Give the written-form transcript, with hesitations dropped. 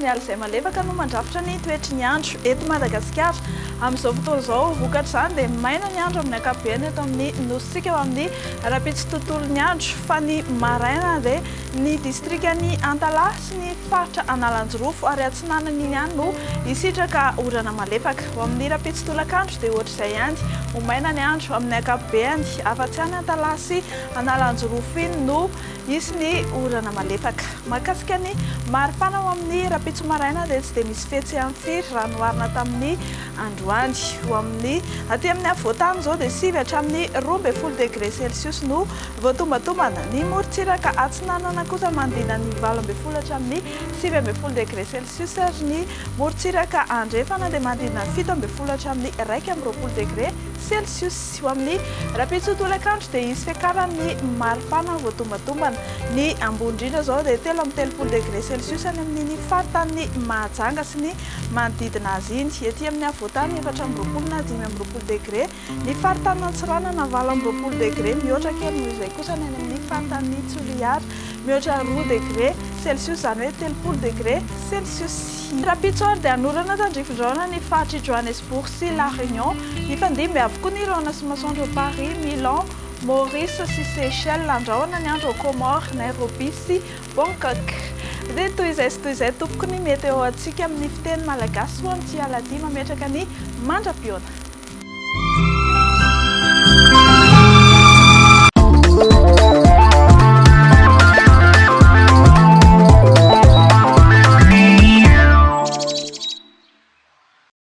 ny alizay malefaka no mandrafitra ny toetry ny andro eto Madagasikara amin'izao fotoana izao. Vokatr'izany dia maina ny andro amin'ny ankapobeny eto amin'ny nosintsika ho amin'ny rahampitso tontolon'ny andro fa ny maraina dia ny distrikan'i Antalaha sy ny faritra Analanjirofo ary Atsinanana iny ihany no hisitraka orana malefaka. Ho amin'ny rahampitso tolakandro dia ohatr'izay ihany, ho maina ny andro amin'ny ankapobeny afa-tsy any Antalaha sy Analanjirofo iny no Hisy ny orana malefaka. Mahakasika ny maripana ho amin'ny rahampitso maraina dia tsy dia misy fihetseham firy raha noharina tamin'ny androany. Ho amin'ny aty amin'ny afovoan-tany izao dia 9 hatramin'ny 12 degre celsius no voatombantombana. Ny morontsiraka atsinanana kosa manodidina ny 18 hatramin'ny 19 degre celsius ary ny morontsiraka andrefana dia manodidina ny 17 hatramin'ny 21 degre celsius. Ho amin'ny rahampitso tolakandro dia hisy fiakaran'ny maripana voatombatombana. Ny ambony indrindra izao dia 33 degre celsius any amin'iny faritanin'i Mahajanga sy ny manodidina azy iny. Ety amin'ny afovoantany 24 na 25 degre. Ny faritanin'Antsiranana 28 degre, mihoatra kely noho izay kosa ny any amin'ny faritanin'i Toliara, mihoatra 2 degre celsius izany hoe 30 degre celsius. Rahampitso ary dia hanorana tandrifin-drahona ny faritr'i Johannesburg sy La Réunion. Hifandimby avokoa ny rahona sy masoandro ao Paris, Milan, Maurice sy Seychelles. Andrahona ny andro ao Comores, Nairobi sy Bangkok. Dia toy izay sy toy izay tompoko ny météo antsika amin'ny fiteny malagasy ho an'ity alahady mametraka ny mandra-pihaona.